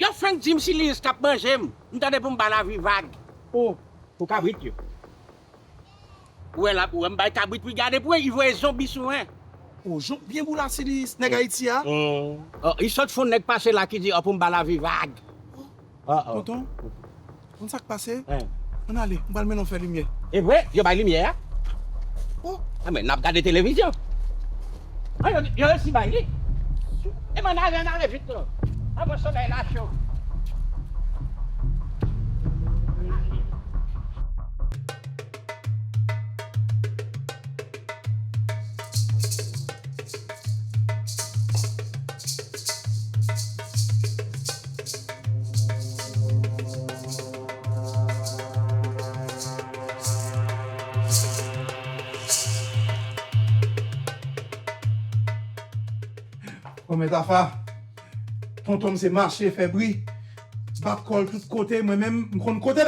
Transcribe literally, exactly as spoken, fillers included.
Yo fenk di m Silius k ap manje m. M tande pou m ba lavi vag. Oh, pou kabrit yo. Ou wè la, ou wè m bay kabrit wi, gade pou li voye zonbi sou mwen. Oh, jon byen boula Silius, nèg Ayiti a. Oh, li sot fon nèg pase la ki di, oh, pou m ba lavi vag. Oh, oh. Tonton, konn sa k pase? Ann ale, m pral mennen w fè limyè. E vre, yo bay limyè a? Oh. Ah, men n ap gade televizyon. Ah, yo, yo resi bay li. E men n ale, n ale vit non. Avan solèy la cho. Bon, men Tafa, tonton m se mache, fè bri, bat kò l tout kote, mwen menm, m konn kote